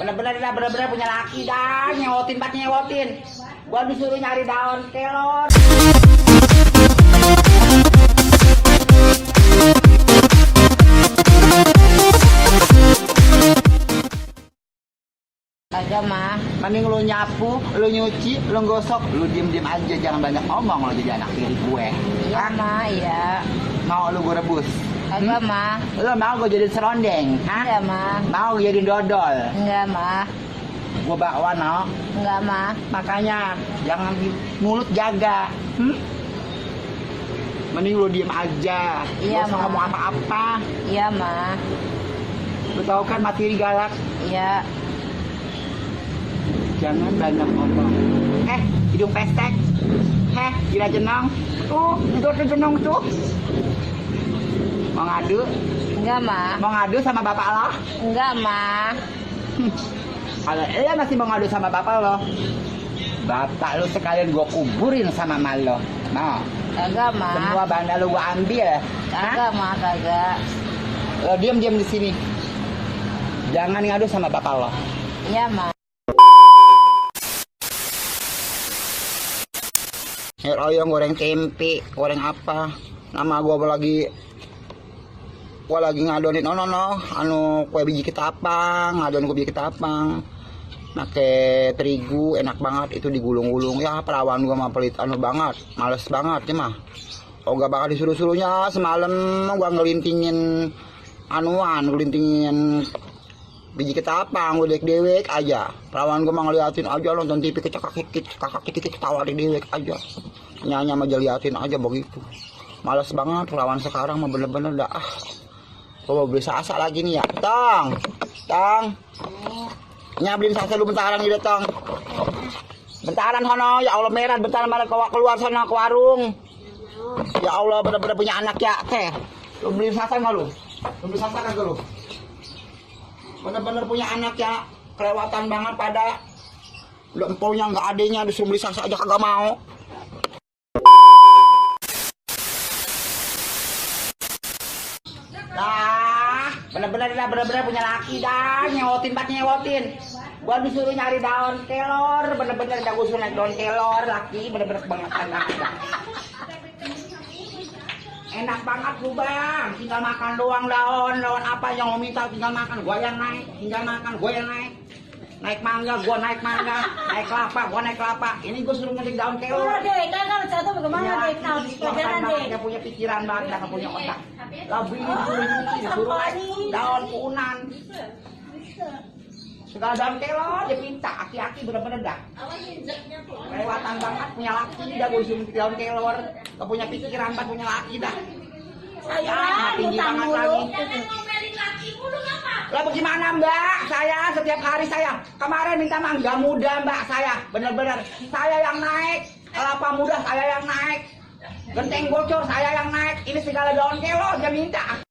Bener-bener punya laki dah, nyewotin. Gua disuruh nyari daun kelor. Kagak mah. Mending lu nyapu, lu nyuci, lu gosok, lu diem aja, jangan banyak ngomong lo jadi anak tiri gue. Iya mah, iya. Mau lu gue rebus? Kagak mah. Lu mau gue jadi serondeng? Iya mah. Mau jadi dodol? Enggak mah. Gue bakwan no? Enggak mah. Makanya jangan di mulut jaga. Mending lu diem aja. Iya, gak usah Ma. ngomong apa-apa. Iya mah. Lu tahu kan materi galak. Iya. Jangan banyak ngomong. Hidung pestek. Gila jenong. Tuh, itu jenong tuh. Mau ngadu? Enggak mah. Mau ngadu sama bapak lo? Enggak mah. Kalau masih mau ngadu sama bapak lo, bapak lo sekalian gua kuburin sama emak lo. Nah, Kagak mah. semua benda lo gua ambil. Kagak mah, kagak. Lo diem di sini. Jangan ngadu sama bapak lo. Iya mah. Oyong goreng tempe, goreng apa? Nama gua lagi ngadonin anu kue biji ketapang, ngadonin kue biji ketapang. Pakai terigu enak banget itu digulung-gulung. Ya perawan gua mah pelit anu banget, males banget ya mah. Oga bakal disuruh-suruhnya semalam gua ngelintingin biji ketapang dewek aja. Perawan gua mah ngeliatin aja nonton TV kakak ketawa dewek aja. Nyanyi aja liatin aja begitu. Males banget perawan sekarang mah bener-bener dah. Gua beli sasa lagi nih ya. Tong. Nyabelin sasa lu bentaran gitu tong. Bentaran sono ya Allah merah bentaran mana keluar sono ke warung. Ya Allah bener-bener punya anak ya teh. Lu beli sasa enggak lu? Lu beli sasa kagak lu? Bener-bener punya anak ya, kelewatan banget pada. Lu empolnya nggak adanya disuruh beli sasa aja kagak mau. Bener-bener punya laki dah, nyewotin. Gua disuruh nyari daun kelor, bener-bener dah gua suruh naik daun kelor, laki bener-bener banget anak dah. Enak banget lu bang, tinggal makan doang daun apa yang lo minta tinggal makan, gua yang naik, tinggal makan, gua yang naik. Naik mangga, gua naik mangga, naik kelapa, gua naik kelapa. Ini gua suruh ngetik daun kelor. Dek, kan jatuh bagaimana dek? Tahu pelajaran dek. Dia punya pikiran banget, dia punya otak. Lebih disuruh naik daun kunan. Segala daun kelor dia minta, aki-aki bener-bener dah. Kelewatan banget punya laki dah gua suruh ngetik daun kelor. Gak punya pikiran banget punya laki dah. Saya tinggi banget lagi. Lah bagaimana mbak? Saya setiap hari saya kemarin minta mangga muda mbak saya bener-bener saya yang naik kelapa muda saya yang naik genteng bocor saya yang naik ini segala daun kelor dia minta